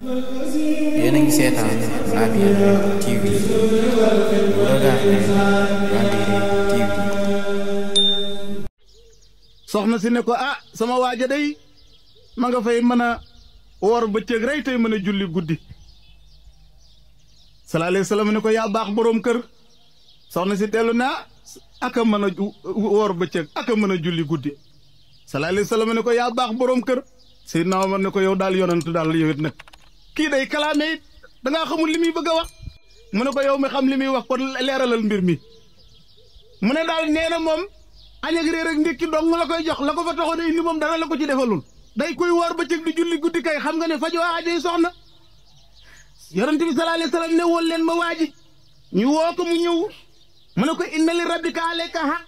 yéen a ngi seetaan Labyrinth TV regardez Labyrinth TV. soxna si ne ko ah sama waaja day ma nga fay mën a woor bëccëg rey tey mën a julli guddi. sallallahu alayhi wa sallam ne ko yaa baax boroom kër. soxna si dellu na aka mën a woor bëccëg aka mën a julli guddi. sallallahu alayhi wa sallam ne ko yaa baax boroom kër. Seydina Omar ne ko yow daal yonent daal yow it nag kii day kalaame it dangaa xamul li muy bëgg a wax. mu ne ko yow mi xam li muy wax kon leeralal mbir mi. mu ne daal nee na moom añ ak réer ak ndékki dong la koy jox la ko fa taxoon indi moom dara la ko ci defalul. day koy woor bëccëg di julli guddi kay xam nga ne fajoo aajoy soxna. yonent bi sallallahu alayhi wa sallam ne woon leen ma waaji ñu woo ko mu ñëw mu ne ko inna li rabbika alayka haq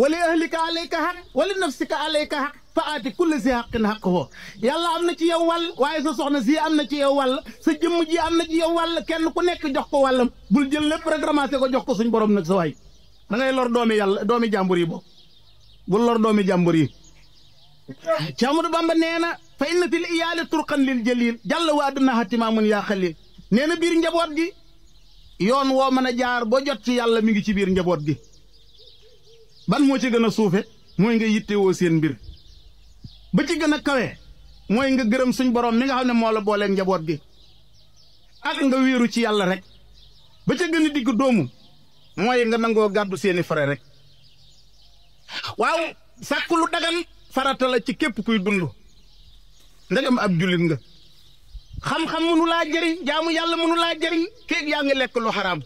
wa li ahlika alayka haq wa li nafsika alayka haq fa aati kulli si haqqin haqqahu. yàlla am na ci yow wàll waaye sa soxna si am na ci yow wàll sa jëmm ji am na ci yow wàll kenn ku nekk jox ko wàllam bul jël lépp rek ramassé ko jox ko suñ borom nag sa waay da ngay lor doomi yàlla doomi jàmbur yi boobu bul lor doomi jàmbur yi. ci Ahmadu Bamba nee na fa inna fil iyaali turqan lil jalil jàlla wa adna hatimaamun yaa xalil. nee na biir njaboot gi yoon woo mën a jaar boo jot ci yàlla mi ngi ci biir njaboot gi. ban moo ci gën a suufe mooy nga yittewoo seen mbir ba ci gën a kawe mooy nga gërëm suñ borom mi nga xam ne moo la booleeg njaboot gi ak nga wéeru ci yàlla rek. ba ca gën a digg doomu mooy nga nangoo gàddu seeni fare rek. waaw sàkk lu dagan farata la ci képp kuy dund ndegam ab jullit nga. xam-xam mënu laa jëriñ jaamu yàlla mënu laa jëriñ kéeg yaa ngi lekk lu xaraam.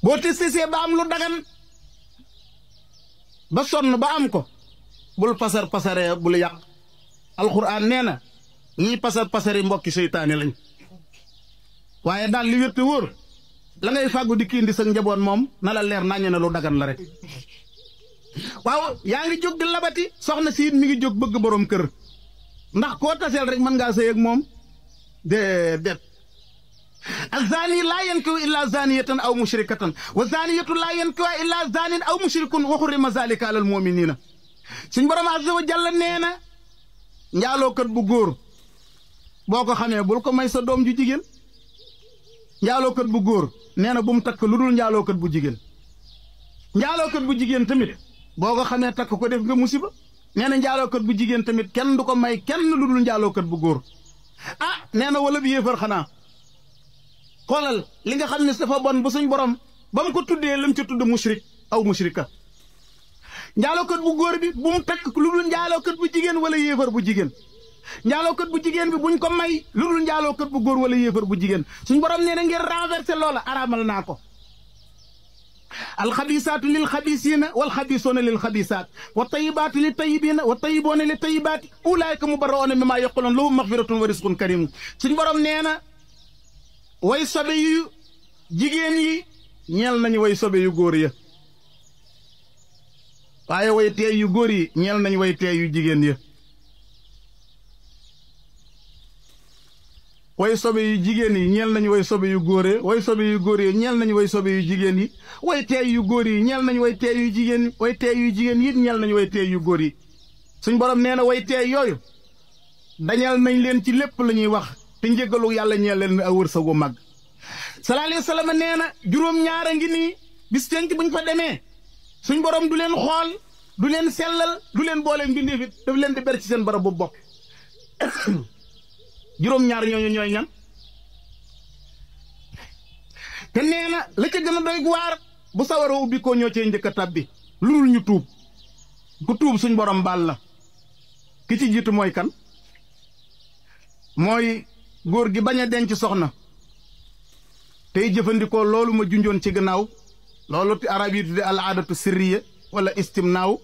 boo testisee ba am lu dagan ba sonn ba am ko bul pasaree bul yàq. alxuraan nee na ñii pasari mbokki seytaane lañ. waaye daal li wér te wóor la ngay fàggu di kii indi sa njaboot moom na la leer naññe na lu dagan la rek. waaw yaa ngi jóg di labati soxna si mi ngi jóg bëgg borom kër ndax koo taseel rek mën ngaa sëy ak moom déedéet. الزاني لا ينكح إلا زانية أو مشركة والزانية لا ينكح إلا زان أو مشرك وحرم ذلك على المؤمنين. suñ borom azza wa jalla nee na njaalookat bu góor boo ko xamee bul ko may sa doom ju jigéen. njaalookat bu góor nee na bu mu takk lu dul njaalookat bu jigéen. njaalookat bu jigéen tamit boo ko xamee takk ko def nga musiba. nee na njaalookat bu jigéen tamit kenn du ko may kenn lu dul njaalookat bu góor. ah nee na wala bi yéefar xanaa. xoolal li nga xam ne dafa bon bu suñ borom ba mu ko tuddee lam ci tudd mushrik aw mushrika. njaalookat bu góor bi bu mu takk lu dul njaalookat bu jigéen wala yéefar bu jigéen. njaalookat bu jigéen bi buñ ko may lu dul njaalookat bu góor wala yéefar bu jigéen suñ borom nee na ngeen renversé loola araamal naa ko. alxabisaatu lil xabisiina wal xabisuuna lil xabisaat wa tayibaatu li tayibiina wa tayiboona li tayibaati ulaayka mubarraoona mimmaa yaquuluun lahum maxfiratun wa risqun kariim. suñ borom nee na way sobe yu jigéen yi ñeel nañu way sobe yu góor ya waaye way teey yu góor yi ñeel nañu way teey yu jigéen ya. way sobe yu jigéen yi ñeel nañu way sobe yu góor ya way sobe yu góor yi ñeel nañu way sobe yu jigéen yi way teey yu góor yi ñeel nañu way teey yu jigéen yi way teey yu jigéen yi ñeel nañu way teey yu góor yi. suñ borom nee na way teey yooyu dañal nañ leen ci lépp la ñuy wax te njëggalu yàlla ñeel leen a wërsëgu mag. sallallahu alayhi wa sallam nee na juróom-ñaara ngi nii bis tenk buñ fa demee suñ borom du leen xool du leen sellal du leen boole mbindeef it daf leen di ber ci seen barab bu bokk. juróom-ñaar ñooñu ñooy ñan. te nee na la ca gën a doy waar bu sawara ubbi ko ñoo cee njëkk a tabbi lu dul ñu tuub ku tuub suñ borom baal la. ki ci jiitu mooy kan. mooy góor gi bañ a denc soxna tey jëfandikoo loolu ma junjoon ci gannaaw loolu arab yi tudde al aadatu sirriya wala istimnaaw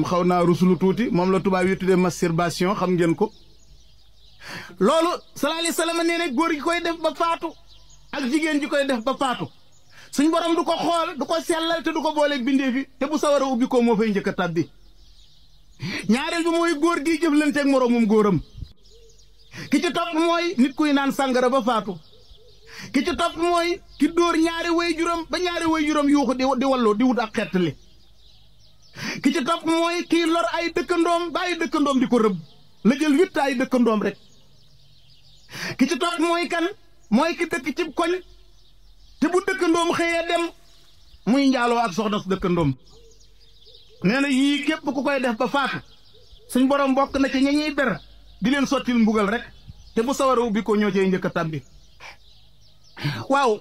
xaw naa rusulu tuuti moom la tubaab yi tudde masturbation xam ngeen ko. loolu sallallahu alayhi wa sallam nee na góor gi koy def ba faatu ak jigéen ji koy def ba faatu suñ borom du ko xool du ko sellal te du ko booleeg bindee fi te bu sawara ubbi ko moo fay njëkk a tàbbi. ñaareel bi mooy góor gi jëflanteeg moroomum góoram. ki ci topp mooy nit kuy naan sàngara ba faatu. ki ci topp mooy ki dóor ñaari way juróom ba ñaari way juróom yuuxu di wallu di wut ak xettali. ki ci topp mooy kii lor ay dëkkandoom ba ay dëkkandoom di ko rëbb la jël 8 ay dëkkandoom rek ki ci toog mooy kan mooy ki dëkk ci koñ te bu dëkkandoom xëyee dem muy njaaloo ak soxna su dëkkandoom nee na yii képp ku koy def ba faatu suñ borom bokk na ci ña ñuy ber di leen sottil mbugal rek te bu sawara ubbi ko ñoo cay njëkk a tàbbi waaw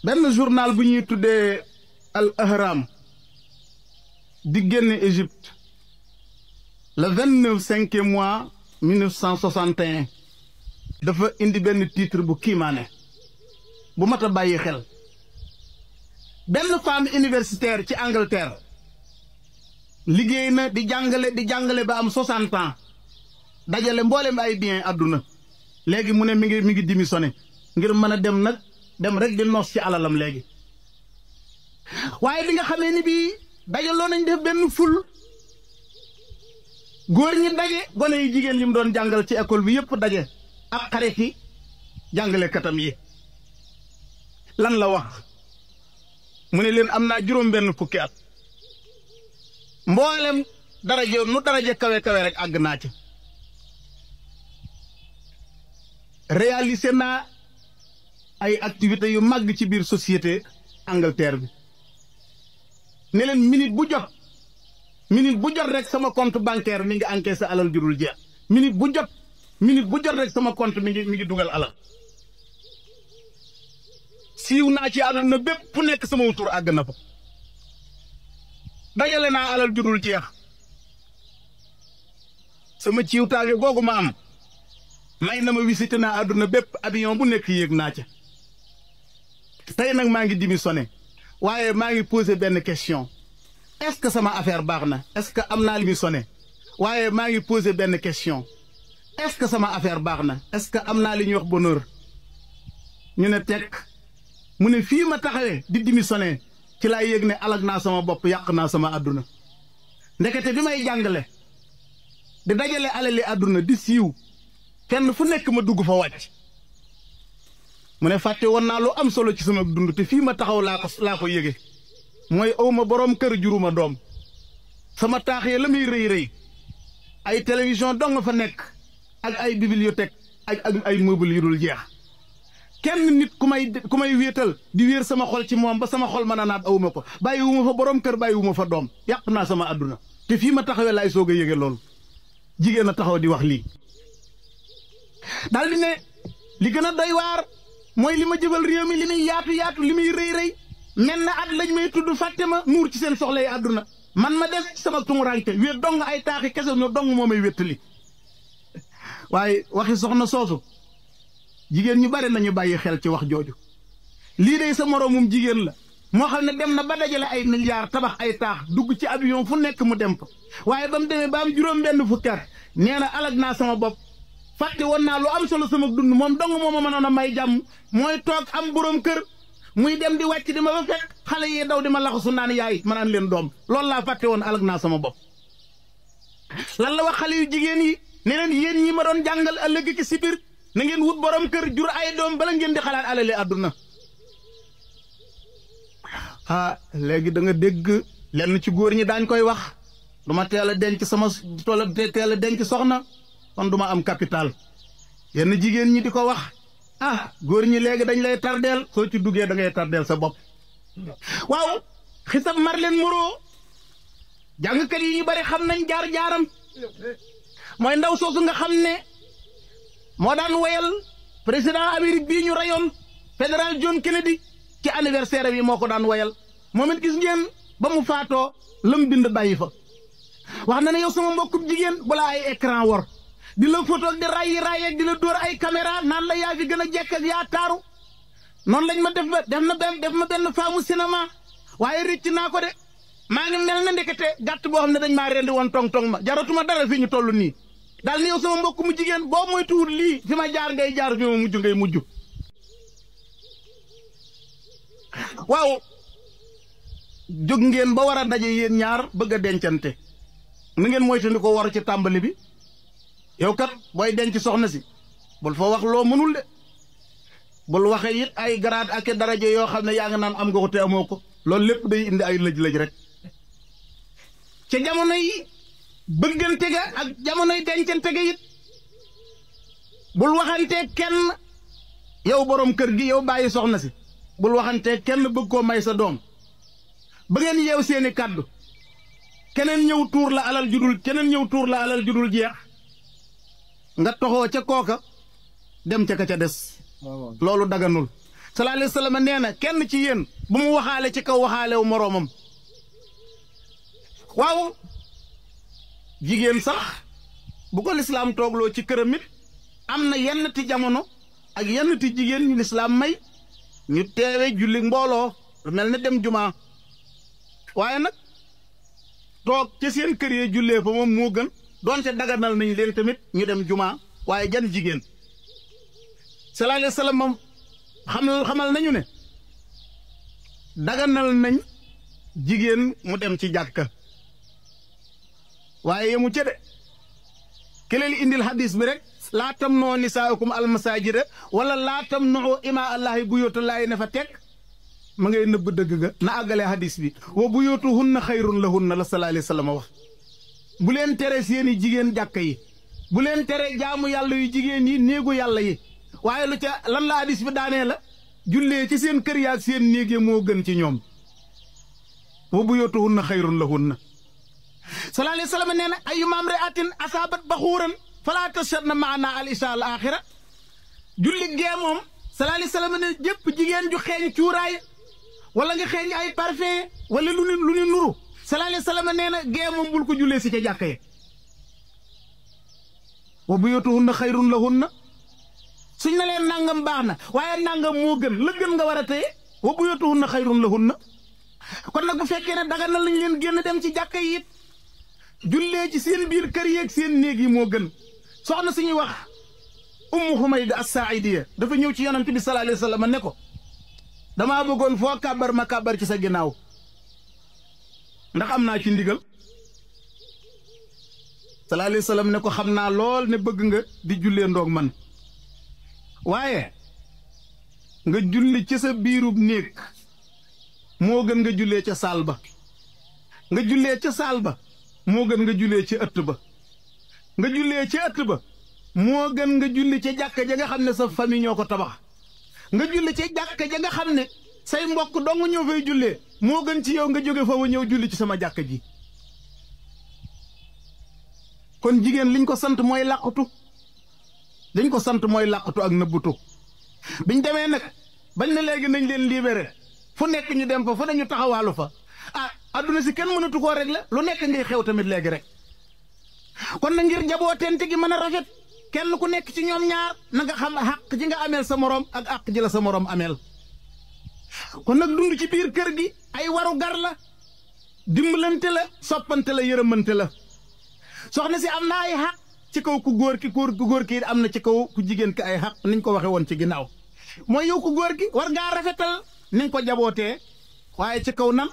benn journal bu ñuy tuddee Al Ahram di génne Égypte le 29 mois 1961 dafa indi benn titre bu kiimaane bu mat a bàyyi xel benn femme universitaire ci Angleterre liggéey na di jàngale ba am 60 ans dajale mboolem ay bien àdduna léegi mu ne mi ngi démissionné ngir mën a dem rek di noos ci alalam léegi waaye bi nga xamee ni bii dajaloo nañ def benn ful góor ñi daje gone yi jigéen yi mu doon jàngal ci école bi yëpp daje ak xarit yi jàngalekatam yi lan la wax mu ne leen am naa juróom-benn fukki at mboolem daraje kawe rek àgg naa ci réalisé naa ay activités yu màgg ci biir société Angleterre bi ne leen minute bu jot rek sama compte bancaire mi ngi encaissé alal jurul jeex minute bu jot rek sama compte mi ngi dugal alal siiw naa ci àdduna bépp fu nekk sama wutur àgg na fa dajale naa alal jurul jeex sama ciwtaange googu ma am may na ma visité naa àdduna bépp avion bu nekk yéeg naa ca tey nag maa ngi démissionné waaye maa ngi posé benn question est-ce que sama affaire baax na est-ce que am naa démissionné waaye maa ngi posé benn question est-ce que sama affaire baax na est-ce que am naa li ñuy wax bonheur ñu ne tekk mu ne fii ma taxawee di démissionné ci laa yëg ne alag naa sama bopp yàq naa sama àdduna ndekete bi may jàngale di dajale alali àdduna di siiw fenn fu nekk ma dugg fa wàcc mu ne fàtte woon naa lu am solo ci sama dund te fii ma taxaw laa ko yëge mooy awma boroom kër juruma doom sama taaxee la muy rëy ay télévision dong nga fa nekk ak ay bibliothèque ak ay meuble yu dul jeex kenn nit ku may wéetal di wéer sama xol ci moom ba sama xol mën a naat awuma ko bàyyiwuma fa boroom kër bàyyiwuma fa doom yàq naa sama àdduna te fii ma taxawee laay soog a yëge loolu jigéen a taxaw di wax lii daal di ne li gën a doy waar mooy li ma jëbal réew mi li muy yaatu li muy rëy mel na at lañ may tudd fàtte ma nuur ci seen soxla yi àdduna man ma des sama tumuranke wéet dong ay taaxi kese ñoo dong moo may wéttali waaye waxi soxna soosu jigéen ñu bari nañu bàyyi xel ci wax jooju lii day sa moroomum jigéen la moo xam ne dem na ba dajale ay milliards tabax ay taax dugg ci avion fu nekk mu dem fa waaye ba mu demee ba am juróom-benn fukki at nee na alag naa sama bopp fàtte woon naa lu am solo sama dund moom dong moo ma mënoon a may jàmm mooy toog am borom kër muy dem di wàcc di ma ba fekk xale yi daw di ma laxasu naan yaay ma naan leen doom loolu laa fàtte woon alag naa sama bopp lan la wax xale yu jigéen yi ne leen yéen ñi ma doon jàngal ëllëg ci si biir na ngeen wut borom kër jur ay doom bala ngeen di xalaat alali àdduna léegi da nga dégg lenn ci góor ñi daañ koy wax du ma teel a denc sama teel a denc soxna kon du ma am capital yenn jigéen ñi di ko wax góor ñi léegi dañ lay tardeel soo ci duggee da ngay tardeel sa bopp waaw xisab Marilyn Monroe jàngkat yi ñu bari xam nañ jaar-jaaram mooy ndaw soosu nga xam ne moo daan woyal président Amérique bii ñu rayoon fédéral John Kennedy ci anniversaire bi moo ko daan woyal moom it gis ngeen ba mu faatoo lam bind bàyyi fa wax na ne yow sama mbokkum jigéen balaa ay écran wor di la photo di rayi ak di la dóor ay caméra naan la yaa fi gën a jekk ak yaa taaru noonu lañ ma def ma benn faamu cinéma waaye rëcc naa ko de maa ngi mel na ndekete gàtt boo xam ne dañ maa rendi woon tong ma jaratuma dara fi ñu toll nii daal ni yow sama mbokk mu jigéen boo mooy tuur lii fi ma jaar ngay jaar fi ma mujj ngay mujj waaw jóg ngeen ba war a daje yéen ñaar bëgg a dencante na ngeen moytandi ko war ci tàmbali bi yow kat booy denc soxna si bul fa wax loo mënul de bul waxe it ay garaat ak daraja yoo xam ne yaa nga naan am nga ko te amoo ko loolu lépp day indi ay lëj-lëj rek ca jamono yi bëggante ga ak jamonoy dencante ga it bul waxantee kenn yow borom kër gi yow bàyyi soxna si bul waxantee kenn bëgg koo may sa doom ba ngeen yeew seeni kàddu keneen ñëw tuur la alal judul jeex nga toxoo ca kooka dem ca ka ca des loolu daganul sallallahu alayhi wa sallam nee na kenn ci yéen bu mu waxaale ci kaw waxaalewu moroomam waaw jigéen sax bu ko lislaam toogloo ci këram it am na yenn ti jamono ak yenn ti jigéen ñu lislaam may ñu teewe julli mbooloo lu mel ne dem jumaa waaye nag toog ca seen kër yee jullee fa moom moo gën doonte daganal nañ leen tamit ñu dem jumaa waaye jan jigéen sallallahu alayhi wa sallam moom xamal nañu ne daganal nañ jigéen mu dem ci jàkka waaye yemu ca de keleel indil hadis bi rek laa tamnuu nisaakum almasaajida wala laa tamnuu imaa allahi buyuutallaahi ne fa teg ma ngay nëbb dëgg ga na àggalee hadis bi wa buyuutuhunna xayrun lahunna la sallallahu alayhi wa sallam wax bu leen tere seeni jigéen jàkka yi bu leen tere jaamu yàlla yu jigéen yi néegu yàlla yi waaye lu ca lan la hadis bi daanee la jullee ci seen kër yaak seen néeg yi moo gën ci ñoom wa buyuutuhunna xayrun lahunna sallallahu alayhi wa sallam nee na ayyumaa imra'atin asaabat baxuuran falaa tashhadna ma'anaa al-ishaa al-aaxira julli gee moom sallallahu alayhi wa sallam ne jëpp jigéen ju xeeñ cuuraay wala nga xeeñ ay parfum wala lu ni nuru sallallahu alayhi wa sallam nee na gee moom bul ko jullee si ca jàkka ye wa buyuutuhunna xayrun lahunna suñ na leen nangam baax na waaye nangam moo gën la gën nga war a téye wa buyuutuhunna xayrun lahunna kon nag bu fekkee ne daganal nañ leen génn dem ci jàkka yi it jullee ci seen biir kër yeeg seen néeg yi moo gën soxna suñuy wax Ummu Humayd as-Saa'idiya dafa ñëw ci yonent bi sallallahu alayhi wa sallam ne ko damaa bëggoon foo kàbbar ma kàbbar ci sa ginnaaw ndax am naa ci ndigal sallallahu alayhi wa sallam ne ko xam naa lool ne bëgg nga di jullee ndoog man waaye nga julli ci sa biirub néeg moo gën nga jullee ca saal ba nga jullee ca saal ba moo gën nga jullee ci ëtt ba nga jullee ci ëtt ba moo gën nga julli ci jàkka ja nga xam ne sa famille ñoo ko tabax nga julli ci jàkka ja nga xam ne say mbokk dong ñoo fay jullee moo gën ci yow nga jóge foofu ñëw julli ci sama jàkka ji kon jigéen liñ ko sant mooy làqatu ak nëbbutu biñ demee nag bañ ne léegi nañ leen libéré fu nekk ñu dem fa fu ne ñu taxawaalu fa adduna si kenn mënatu koo régler lu nekk ngay xew tamit léegi rek kon na ngir njabootente gi mën a rafet kenn ku nekk ci ñoom ñaar na nga xam àq ji nga ameel sa morom ak àq ji la sa morom ameel kon nag dund ci biir kër gi ay waru gar la dimbalante la soppante la yërëmante la soxna si am na ay xaq ci kaw ku góor ki am na ci kaw ku jigéen ki ay xaq niñ ko waxe woon ci ginnaaw mooy yow ku góor gi war ngaa rafetal niñ ko jabootee waaye ci kaw nan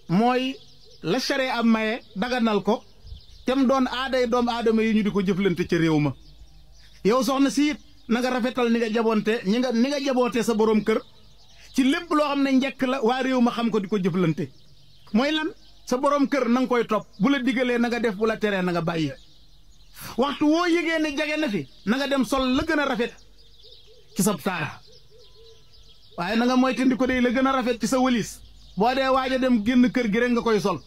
mooy la sharia am maye daganal ko tem doon aaday doomu aadama yi ñu di ko jëflante ca réew ma yow soxna si it na nga rafetal ni nga jabootee sa borom kër ci lépp loo xam ne njëkk la waa réew ma xam ko di ko jëflante mooy lan sa borom kër na nga koy topp bu la digalee na nga def bu la teree na nga bàyyi waxtu woo yëgee ne jage na fi na nga dem sol la gën a rafet ci sa taar waaye na nga moytandi ko day la gën a rafet ci sa wëlis boo dee waaj a dem génn kër gi rek nga koy sol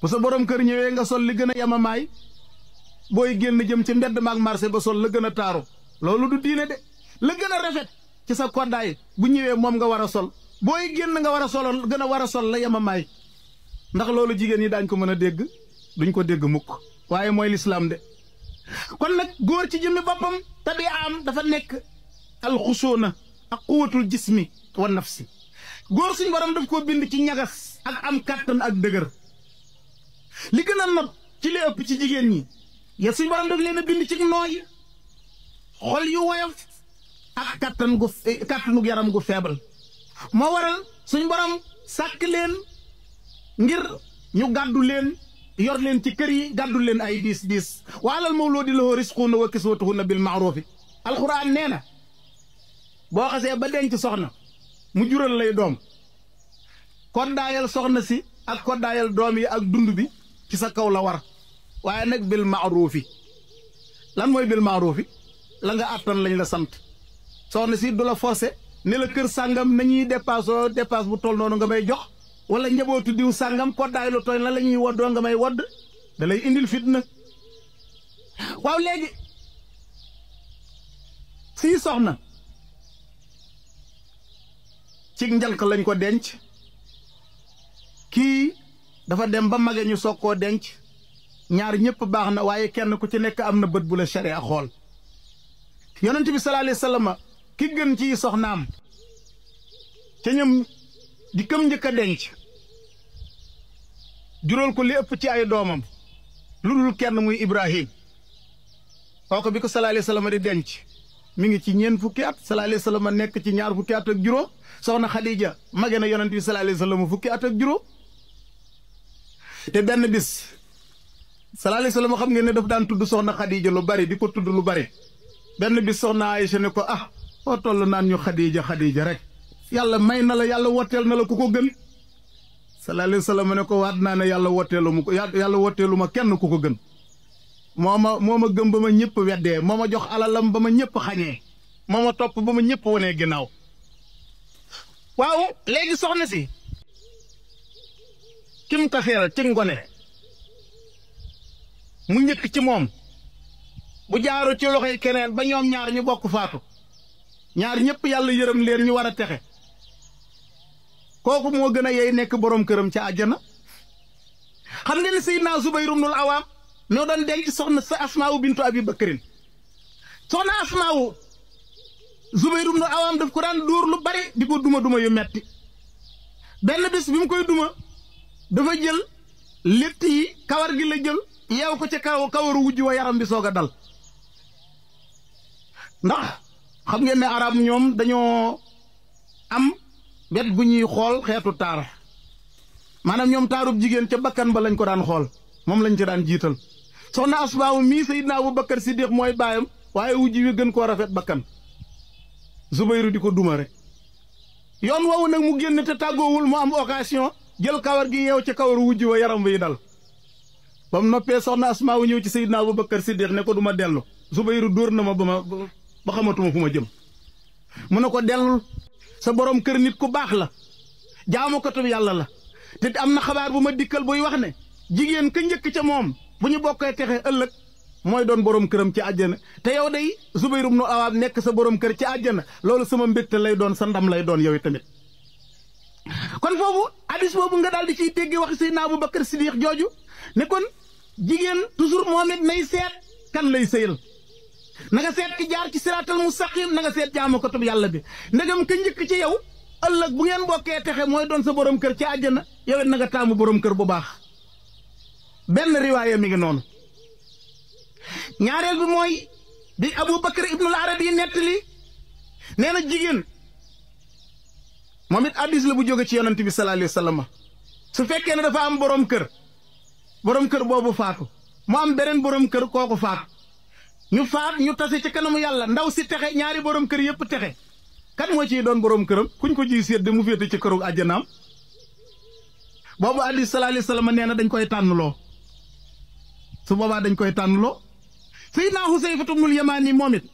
bu sa borom kër ñëwee nga sol li gën a yamamaay booy génn jëm ci mbedd maag marché ba sol la gën a taaru loolu du diine de la gën a rafet ci sa koddaay bu ñëwee moom nga war a sol booy génn nga war a sol gën a war a sol la yamamaay ndax loolu jigéen ñi daañ ko mën a dégg duñ ko dégg mukk waaye mooy lislaam de kon nag góor ci jëmmi boppam tabi am dafa nekk alxusuuna ak quwatul jismi wa nafsi góor suñ borom daf koo bind ci ñagas ak am kàttan ak dëgër li gën a not ci li ëpp ci jigéen ñi ya suñ borom daf leen a bind ci nooy xol yu woyof ak kàttanu yaram gu faible moo waral suñ borom sàkk leen ngir ñu gàddu leen yor leen ci kër yi gàddu leen ay diis wa alal mawluudi lahu rizquhunna wa kiswatuhunna bil ma'ruufi alxuraan nee na boo xasee ba denc soxna mu jural lay doom koddaayal soxna si ak koddaayal doom yi ak dund bi ci sa kaw la war waaye nag bil maaruufi lan mooy bil maaruufi la nga àttan lañ la sant soxna si du la forcé ne la kër sàngam nañuy dépasse bu toll noonu nga may jox wala njabootu diw sàngam koddaay lu tooñ la ñuy woddoo nga may wodd da lay indil fitna waaw léegi sii soxna ci njank lañ ko denc kii dafa dem ba mage ñu soog koo denc ñaar ñëpp baax na waaye kenn ku ci nekk am na bët bu la sharia xool yonent bi sallallahu alayhi wasallam ki gën ci soxnaam ca ñoom di këm njëkk a denc juróol ko li ëpp ci ay doomam lu dul kenn muy Ibrahim kooku bi ko sallallahu alayhi wasallam di denc mi ngi ci ñeent fukki at sallallahu alayhi wasallam nekk ci ñaar fukki at ak juróom soxna Khadija mage na yonent bi sallallahu alayhi wasallam fukki at ak juróom te benn bis sallallahu alayhi wasallam xam ngeen ne daf daan tudd soxna Khadija lu bari di ko tudd lu bari benn bis soxna Aïcha ne ko foo toll naan ñu Khadija rek yàlla may na la yàlla wotteel na la ku ko gën sallallahu alayhi wasallam ne ko waat naa ne yàlla wotteelu ma kenn ku ko gën moo ma gëm ba ma ñëpp weddee moo ma jox alalam ba ma ñëpp xañee moo ma topp ba ma ñëpp wanee ginnaaw waaw léegi soxna si kim taseeral ci ngone mu njëkk ci moom bu jaaru ci loxoy keneen ba ñoom ñaar ñu bokk faatu ñaar ñëpp yàlla yërëm leen ñu war a texe kooku moo gën a yey nekk borom këram ca àjjana xam nga ne Seydina Zubayr ibnul Awaam noo doon denc soxna sa Asmaa'u bintu Abi Bakrin soxna Asmaa'u Zubayr ibnul Awaam daf ko daan dóor lu bari di ko duma yu metti benn bis bi mu koy duma dafa jël létt yi kawar gi la jël yeew ko ca kawaru wujj wa yaram bi soog a dal ndax xam ngeen ne arab ñoom dañoo am bet bu ñuy xool xeetu taar maanaam ñoom taarub jigéen ca bakkan ba lañ ko daan xool moom lañ ci daan jiital soxna Asmaawu mii Seydina Abu Bakar Siddiq mooy baayam waaye wujj wi gën koo rafet bakkan Zubayru di ko duma rek yoon woowu nag mu génn te tàggoowul mu am occasion jël kawar gi yeew ca kawaru wujj wa yaram bi dal ba mu noppee soxna Asmaawu ñëw ci Seydina Abu Bakar Siddiq ne ko duma dellu Zubayru dóor na ma ba xamatuma fu ma jëm mu ne ko dellul sa borom kër nit ku baax la jaamukatu yàlla la te am na xabaar bu ma dikkal buy wax ne jigéen ka njëkk ca moom bu ñu bokkee texe ëllëg mooy doon borom këram ci àjjana te yow day Zubayr ibnu Awaam nekk sa borom kër ci àjjana loolu sama mbégte lay doon sa ndam lay doon yow tamit kon foofu hadis boobu nga daal di ciy dégg wax Seydina Abu Bakar Siddiq jooju ne kon jigéen toujours moom it nay seet kan lay sëyal na nga seet ki jaar ci siraatal mustaqim na nga seet jaamukatu yàlla bi ndegam ka njëkk ci yow ëllëg bu ngeen bokkee texe mooy doon sa borom kër ci àjjana yow it na nga taamu borom kër bu baax benn riwaaya mi ngi noonu ñaareel bi mooy di Abu Bakar ibnul Arabi nettali nee na jigéen moom it hadiis la bu jóge ci yonent bi sallallahu alayhi wa sallam su fekkee ne dafa am borom kër boobu faatu mu am beneen borom kër kooku faatu ñu tase ci kanamu yàlla ndaw si texe ñaari borom kër yëpp texe kan moo ciy doon borom këram kuñ ko ciy sédd mu féete ci këru àjjanaam boobu hadiis sallallahu alayhi wa sallam nee na dañ koy tànnloo su boobaa dañ koy tànnloo Seydina Husayfa ibnul Yamaani moom it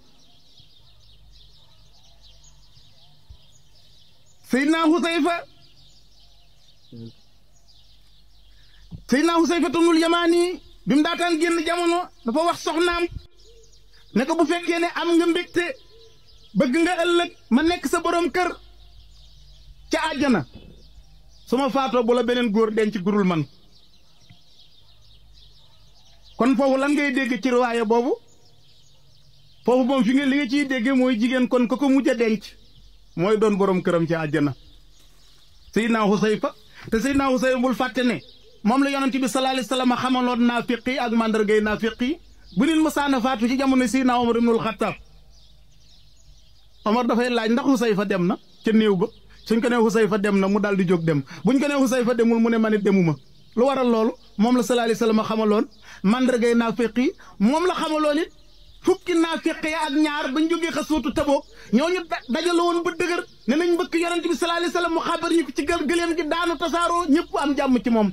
Seydina Husayfa ibnul Yamaani bi mu daataan génn jamono dafa wax soxnaam ne ko bu fekkee ne am nga mbégte bëgg nga ëllëg ma nekk sa borom kër ca àjjana su ma faatoo bu la beneen góor denc gurul man kon foofu lan ngay dégg ci riwaaya boobu foofu moom fi nga li nga ciy dégg mooy jigéen kon ko mujj a denc mooy doon borom këram ci àjjana Seydina Husayfa te Seydina Husayfa bul fàtte ne moom la yonent bi sallallahu alayhi wa sallam xamaloon naafiq yi ak mandargay naafiq yi bu nit masaana faatu ci jamono Seydina Omar ibnul Xattaab Omar dafay laaj ndax Husayfa dem na ca néew ba suñ ko nee Husayfa dem na mu daal di jóg dem buñ ko nee Husayfa demul mu ne man it demuma lu waral loolu moom la sallallahu alayhi wa sallam xamaloon mandargay naafiq yi moom la xamaloon it fukki naafiq ya ak ñaar bañ jógee xaswatu Tabuk ñooñu dajale woon ba dëgër ne nañ mbëkk yonent bi sallallahu alayhi wa sallam mu xabar ñu ko ci gëleem gi daanu tasaaroo ñëpp am jàmm ci moom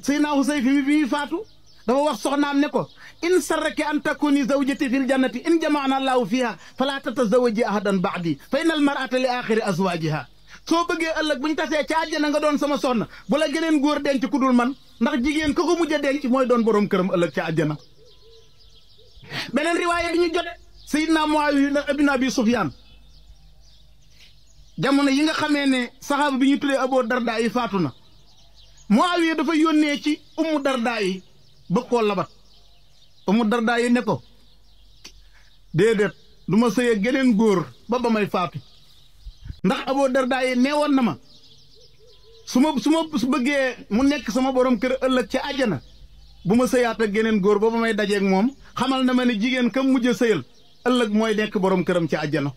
Seydina Husayfa mi bi faatu dafa wax soxnaam ne ko in sarraki an takuni zawjati fil jannati in jamaana allahu fiha fala tatazawaji ahadan ba'di fa inna al mar'ata li axiri azwajiha soo bëggee ëllëg buñ tasee ca àjjana nga doon sama soxna bu la geneen góor denc ku dul man ndax jigéen ka ko mujj a denc mooy doon borom këram ëllëg ca àjjana. beneen riwaaya bi ñu jot Seydina Muawiya ibn Abi Sufyaan jamono yi nga xamee ne saxaaba bi ñu tuddee Abu Darda yi faatu na Muawiya dafa yónnee ci Ummu Darda yi bëgg koo labat Ummu Darda yi ne ko déedéet du ma sëyee geneen góor ba may faatu ndax Abu Darda yi neewoon na ma su bëggee mu nekk sama borom kër ëllëg ci àjjana bu ma sëyaat ak geneen góor ba may dajeeg moom xamal na ma ne jigéen kam mujj a sëyal ëllëg mooy nekk borom këram ci àjjana.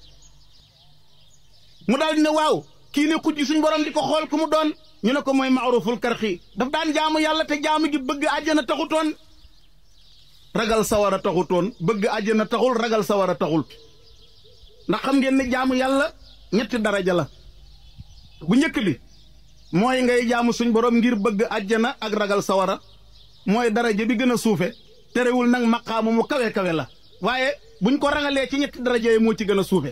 mu daal di ne waaw kii ne xujj suñ borom di ko xool ku mu doon ñu ne ko mooy Maaruful Karxi daf daan jaamu yàlla te jaamu gi bëgg àjjana taxutoon ragal sawara taxutoon bëgg àjjana taxul ragal sawara taxul ndax xam ngeen ne jaamu yàlla ñetti daraja la bu njëkk bi mooy ngay jaamu suñ borom ngir bëgg àjjana ak ragal sawara mooy daraja bi gën a suufe terewul nag maqaamu mu kawe la waaye buñ ko rangalee ci ñetti daraja yi moo ci gën a suufe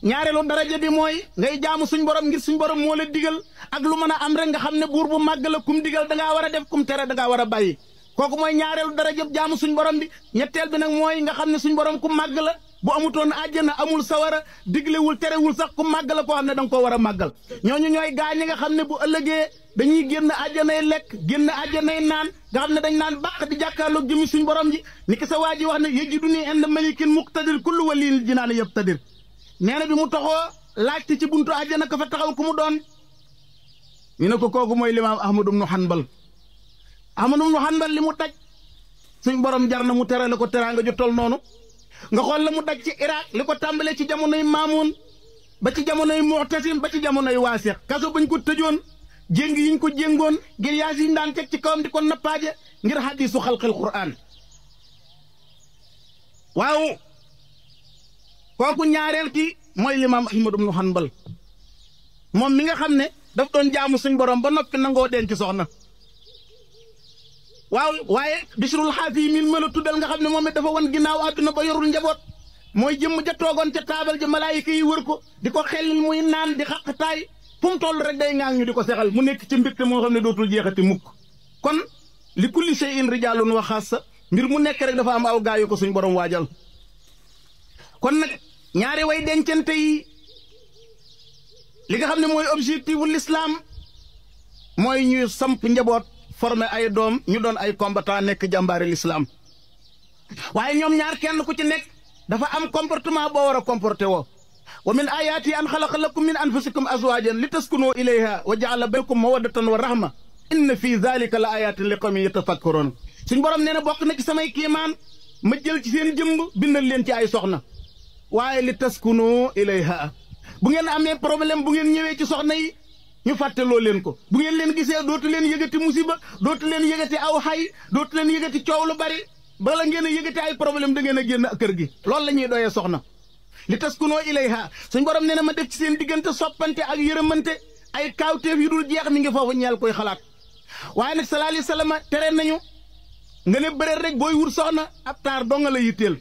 ñaareelu daraja bi mooy ngay jaamu suñ borom ngir suñ borom moo la digal ak lu mën a am rek nga xam ne buur bu màgg la kum digal dangaa war a def kum tere dangaa war a bàyyi kooku mooy ñaareelu daraja jaamu suñ borom bi ñetteel bi nag mooy nga xam ne suñ borom ku màgg la bu amutoon àjjana amul sawara diglewul terewul sax ku màgg la koo xam ne danga koo war a màggal ñooñu ñooy gaa ñi nga xam ne bu ëllëgee dañuy génn àjjanay lekk génn àjjanay naan nga xam ne dañ naan bàq di jàkkaarloog jëmi suñ borom ji ni ki sa waa ji wax ne yajiduni inda malikin muqtadir kullu waliyin jinaani yabtadir nee na bi mu taxoo laajte ci buntu àjjana ka fa taxaw ku mu doon ñu ne ko kooku mooy limaam Ahmadu ibnu Hanbal Ahmadu ibnu Hanbal li mu daj suñ borom jar na mu terale ko teraanga ju tol noonu nga xool la mu daj ci Irak li ko tàmbalee ci jamonoy Maamun ba ci jamonoy Mu'tasim ba ci jamonoy Waasiq kaso bañ ko tëjoon jéng yiñ ko jéngoon ngir yaas yiñ daan teg ci kawam di ko nappaaje ngir hadiisu xalqil Qur'aan waaw kooku ñaareel ki mooy limaam Ahmadu ibnu Hanbal moom mi nga xam ne daf doon jaamu suñ borom ba noppi nangoo denc soxna waaw waaye Bisrul Xaafi mi ma la tuddal nga xam ne moom it dafa wan ginnaaw àdduna ba yorul njaboot mooy jëmm ja toogoon ca taabal ja malaayika yi wër ko di ko xellil muy naan di xaqtaay fu mu toll rek day ŋaang ñu di ko sexal mu nekk ci mbégte moo xam ne dootul jeexati mukk kon li kulli shay'in rijaalun wa xaassa mbir mu nekk rek dafa am aw gaa yu ko suñ borom waajal kon nag ñaari way dencante yi li nga xam ne mooy objectifu l'islam mooy ñuy samp njaboot former ay doom ñu doon ay combattant nekk jàmbaari l'islam waaye ñoom ñaar kenn ku ci nekk dafa am comportement boo war a comporté woo wa min ayaati an xalaqa lakum min anfusikum azwajan li taskunu ilayha wa jaala baynakum mawaddatan wa rahma inna fi dhalika la ayatin li qawmin yatafakkaroon suñ borom nee na bokk na ci samay kiimaan ma jël ci seen jëmb bindal leen ci ay soxna waaye li taskunu ilayha bu ngeen amee problème bu ngeen ñëwee ci soxna yi ñu fàtteloo leen ko bu ngeen leen gisee dootu leen yëgati musiba dootu leen yëgati aw xay dootu leen yëgati coow lu bari bala ngeen a yëgati ay problème da ngeen a génn kër gi loolu la ñuy doyee soxna li taskunoo ilayha suñ borom nee na ma def ci seen diggante soppante ak yërëmante ay kaawteef yu dul jeex mi ngi foofu ñeel koy xalaat waaye nag sallallahu alayhi wa sallam tere nañu nga ne bëreet rek booy wut soxna ab taar doo nga la yitteel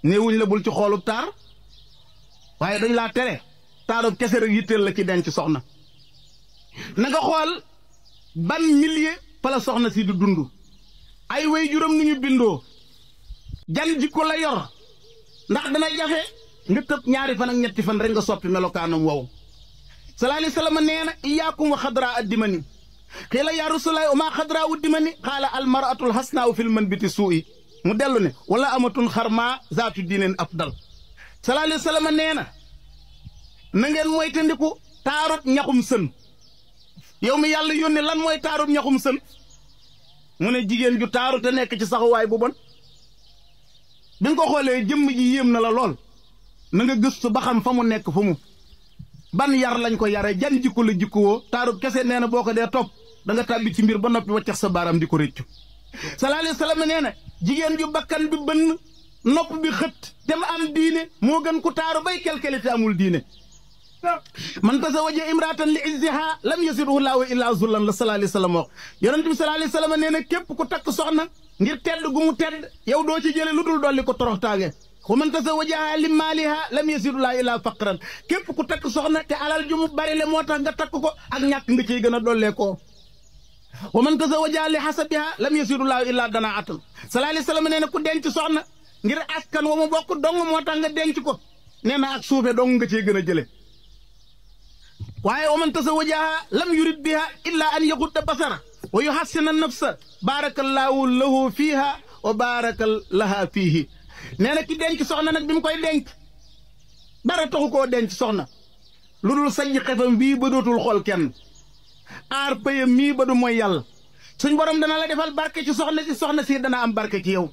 néewuñ la bul ci xoolub taar waaye dañ laa tere taarub kese rek yitteel la ci denc soxna na nga xool ban milieu fa la soxna si du dund ay way juróom ni ñu bindoo jan jikko la yor ndax dana jafe nga tëb ñaari fan ak ñetti fan rek nga soppi melokaanam wow sallallahu alayhi wa sallam nee na iyaakum wa xadraa addimani xiila yaa rasulallahi wa maa xadraa uddimani xaala almaratul hasnaaw fil manbiti suu'i mu dellu ne wala amatun xarmaa zaatu diineen afdal sallallahu alayhi wa sallam nee na ngeen moytandiku taarut ñaxum sën yow mi yàlla yónni lan mooy taarut ñaxum sën mu ne jigéen ju taaru te nekk ci saxuwaay bu bon bi nga ko xoolee jëmm ji yéem na la lool na nga gëstu ba xam fa mu nekk fu mu ban yar lañ ko yare jan jikko la jikkowoo taarut kese nee na boo ko dee topp da nga tàbbi ci mbir ba noppi waccax sa baaram di ko réccu sallallahu alayhi wa sallam nee na jigéen ju bakkan bi bënn nopp bi xët te mu am diine moo gën ku taaru bay kelkeli te amul diine man tazawaja imraatan li izziha lam yasiruhu laahu illa zullan la sallallahu alayhi wa sallam wax yonent bi sallallahu alayhi wa sallam nee na képp ku takk soxna ngir tedd gu mu tedd yow doo ci jële lu dul dolli ko toroxtaage wa man tazawajaha li maaliha lam yasiruhu laahu illa faqran képp ku takk soxna te alal ju mu bari le moo tax nga takk ko ak ñàkk nga ciy gën a dollee koo wa man tazawajaha li hasabiha lam yasiruhu laahu illa danaatan sallallahu alayhi wa sallam nee na ku denc soxna ngir askan wa mu bokk dong moo tax nga denc ko nee na ak suufe dong nga ciy gën a jële waaye wa man tazawajaha lam yurid biha illa an yaxudda basara wa yuhassina nafsa barakallahu lahu fiiha wa baraka laha fiihi nee na ki denc soxna nag bi mu koy denc dara taxu koo denc soxna lu dul sajj xefam bii ba dootul xool kenn aar pëyam mii ba du mooy yàlla suñ borom dana la defal barke ci soxna si dana am barke ci yow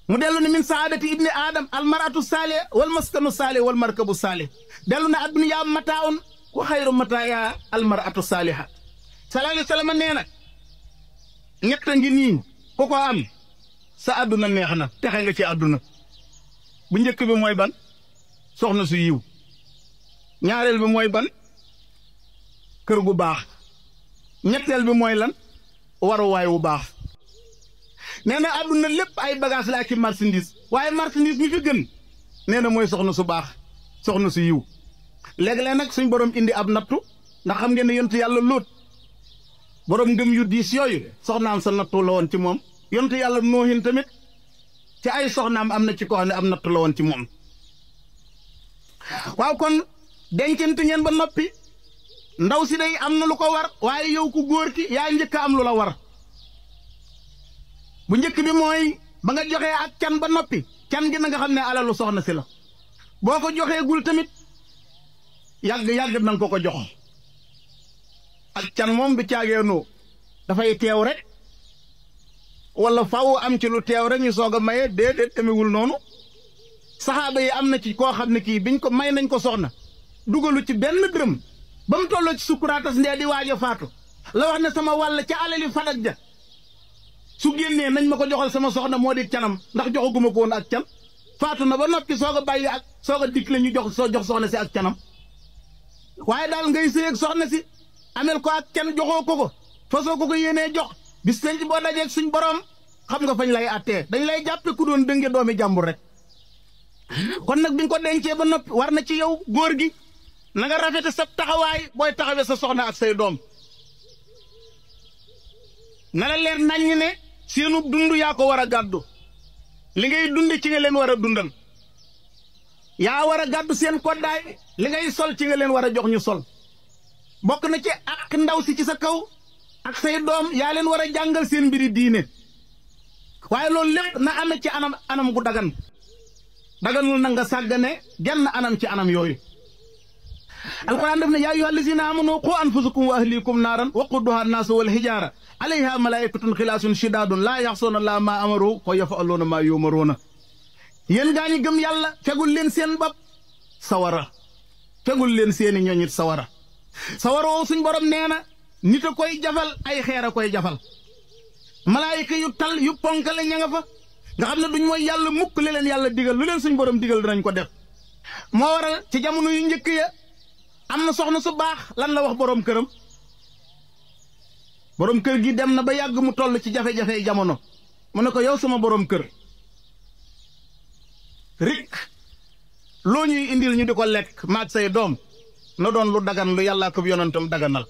mu dellu ne min saadati ibni adam almaratu saalih wal maskanu saalih wal markabu saalih dellu ne adduniyaa mataaun wa xayru mataaya almaratu saaliha sallallahu alayhi wa sallam nee na ñett ngi nii ku ko am sa adduna neex na texe nga ci adduna bu njëkk bi mooy ban soxna su yiw ñaareel bi mooy ban kër gu baax ñetteel bi mooy lan waruwaay wu baax nee na àdduna lépp ay bagage la ci marchandise waaye marchandise mi fi gën nee na mooy soxna su baax soxna su yiw léeg-léeg nag suñ borom indi ab nattu ndax xam ngeen ne yontu yàlla lóot borom ngëm yu diis yooyu soxnaam sa nattu la woon ci moom yontu yàlla noohin tamit ci ay soxnaam am na ci ko xam ne am nattu la woon ci moom waaw kon dencante ngeen ba noppi ndaw si day am na lu ko war waaye yow ku góor ki yaa njëkk am lu la war bu njëkk bi mooy ba nga joxee ak can ba noppi can gi na nga xam ne alalu soxna si la boo ko joxee gul tamit yàgg na nga ko jox ak can moom bi caageenoo dafay teew rek wala faw am ci lu teew rek ñu soog a maye déedéet demewul noonu saxaaba yi am na ci koo xam ne kii biñ ko may nañ ko soxna dugalu ci benn dërëm ba mu tolloo ci sukkuraatas ndee di waaj a faatu la wax ne sama wàll ca alali fadak ja su génnee nañ ma ko joxal sama soxna moo di canam ndax joxaguma ko woon ak can faatu na ba noppi soog a bàyyi ak soog a dikk la ñu jox soxna si ak canam waaye daal ngay sëy ak soxna si amel ko ak can joxoo ko fasoo ko yéenee jox bis nañ ci boo dajeeg suñ borom xam nga fañ lay attee dañ lay jàppe ku doon dënge doomi jàmbur rek kon nag bi nga ko dencee ba noppi war na ci yow góor gi na nga rafete sa taxawaay booy taxawee sa soxna ak say doom na la leer naññ ne seenu dund yaa ko war a gàddu li ngay dunde ci nga leen war a dundal yaa war a gàddu seen koddaay li ngay sol ci nga leen war a jox ñu sol bokk na ci ak ndaw si ci sa kaw ak say doom yaa leen war a jàngal seen mbiri diine waaye loolu lépp na amee ci anam gu daganul na nga sàggane genn anam ci anam yooyu alquran def ne yaa ayyuha allazina amanu qu anfusakum wa ahlikum naaran waquduha annaasu wal hijaara alayha malaikatun xilaasun shidaadun laa yaxsoona laa maa amaru wa yafaluuna maa yumaruuna yéen gaa ñi gëm yàlla fegul leen seen bopp sawara fegul leen seeni ñoñit sawara woo suñ borom nee na nit a koy jafal ay xeer a koy jafal malaayika yu tal yu ponkale ña nga fa nga xam ne duñ mooy yàlla mukk li leen yàlla digal lu leen suñ borom digal dinañ ko def moo waral ci jamono yu njëkk ya am na soxna su baax lan la wax borom këram borom kër gi dem na ba yàgg mu toll ci jafe-jafe jamono mu ne ko yow sama borom kër rik loo ñuy indil ñu di ko lekk maag say doom na doon lu dagan lu yàllaa ko yonentam daganal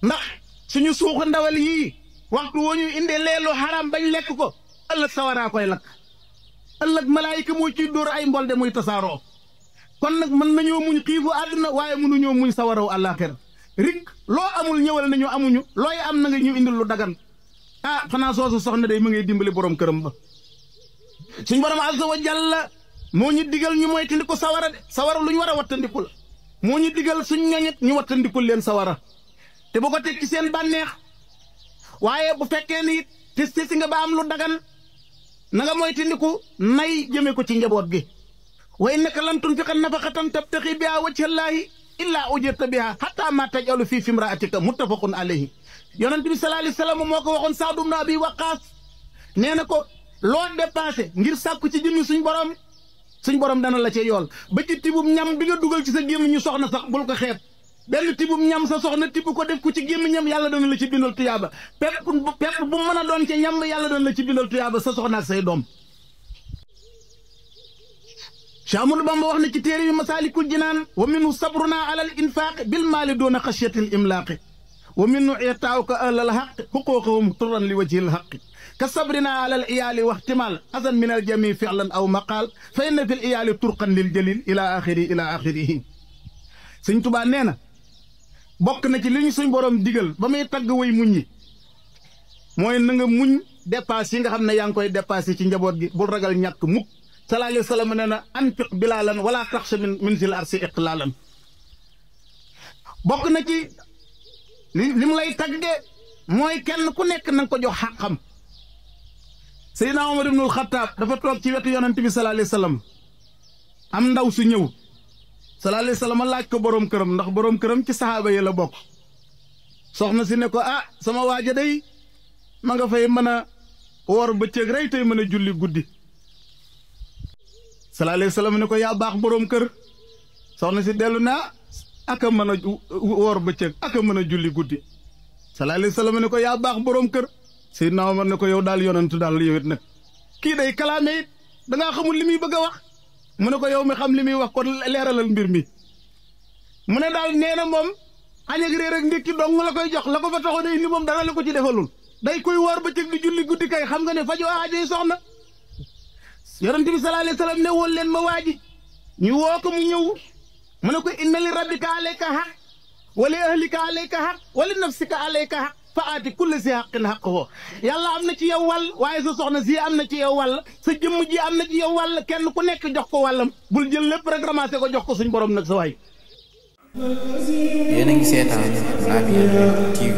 ndax suñu suuxu ndawal yii waxtu woo ñuy indee leelu xaraam bañ lekk ko ëllëg sawaraa koy lakk ëllëg malaayika moo ciy dóor ay mbolde muy tasaaroo kon nag mën nañoo muñ xiifu àdduna waaye mënuñoo muñ sawaraw àllaaxira rik loo amul ñëwal nañu amuñu looy am na nga ñu indil lu dagan xanaa soosu soxna day ma ngay dimbali borom këram ba suñ borom azza wa jalla moo ñu digal ñu moytandiku sawara de sawara lu ñu war a wattandiku la moo ñu digal suñ ñoñit ñu wattandikul leen sawara te bu ko teg ci seen bànneex waaye bu fekkee ni it te si nga ba am lu dagan na nga moytandiku nay jëme ko ci njaboot gi wa innaka lan tunfiqa nafaqatan tabtaxi biha wajhallaahi illaa ujirta biha hatta ma tajalu fii fimraatika muttafaqun alayhi yonent bi sallallahu alayhi wa sallam moo ko waxoon Saad ibn Abi Waqaas nee na ko loo dépensé ngir sàkku ci jëmmi suñ borom suñ borom dana la ca yool ba ci tibum ñam bi nga dugal ci sa gémmiñu soxna sax bul ko xeeb benn tibum ñam sa soxna tibb ko def ko ci gémmiñam yàlla dana la ci bindal tuyaaba pepp bu mën a doon ca ñam yàlla dana la ci bindal tuyaaba sa soxna ak say doom. Cheikh Ahmadou Bamba wax na ci téere yu Masaalikul Jinaan wa minhu sabruna ala al infaq bil maali doona xashyati al imlaaqi wa minhu itaawka ahlal haqq xuquuqahum turran li wajhil haqq ka sabrina ala al iyaali wa ihtimaal azan min al jamii fi'lan aw maqaal fa inna fi al iyaali turqan lil jalil ila axirihi Sëñ Tuubaa nee na bokk na ci li ñu suñ borom digal ba muy tagg way muñ yi mooy na nga muñ dépasse yi nga xam ne yaa ngi koy dépassé ci njaboot gi bul ragal ñàkk mukk sallallahu alayhi wa sallam nee na anfiq bilaalan wala taxsha min zil arsi iqlaalan bokk na ci li mu lay tagge mooy kenn ku nekk na nga ko jox xàqam. Seydina Omar ibnul Xattaab dafa toog ci wetu yonent bi sallallahu alayhi wa sallam am ndaw su ñëw sallallahu alayhi wa sallam laaj ko boroom këram ndax boroom këram ci saxaaba yi la bokk soxna si ne ko sama waaja day ma nga fay mën a woor bëccëg rey tey mën a julli guddi sallallahu alayhi wa sallam ne ko yaa baax boroom kër soxna si dellu naa aka mën a woor bëccëg aka mën a julli guddi sallallahu alayhi wa sallam ne ko yaa baax boroom kër Seydina Omar ne ko yow daal yonantu daal yow it nag kii day kalaame it dangaa xamul li muy bëgg a wax mu ne ko yow mi xam li muy wax kon leeralal mbir mi mu ne daal nee na moom añ ak réer ak ndékki dong la koy jox la ko fa taxoon indi moom dara la ko ci defalul day koy woor bëccëg di julli guddi kay xam nga ne fajoo aajoy soxna yonent bi sallallahu alayhi wa sallam ne woon leen ma waaji ñu woo ko mu ñëw mu ne ko inna li rabbika alayka haq wa li ahlika alayka haq wa li nafsika alayka haq fa aati kulli si xaqin xaq ko yàlla am na ci yow wàll waaye sa soxna si am na ci yow wàll sa jëmm ji am na ci yow wàll kenn ku nekk jox ko wàllam bul jël lépp rek ramassé ko jox ko suñ borom nag sa waay. yéen a ngi seetaan Naby TV.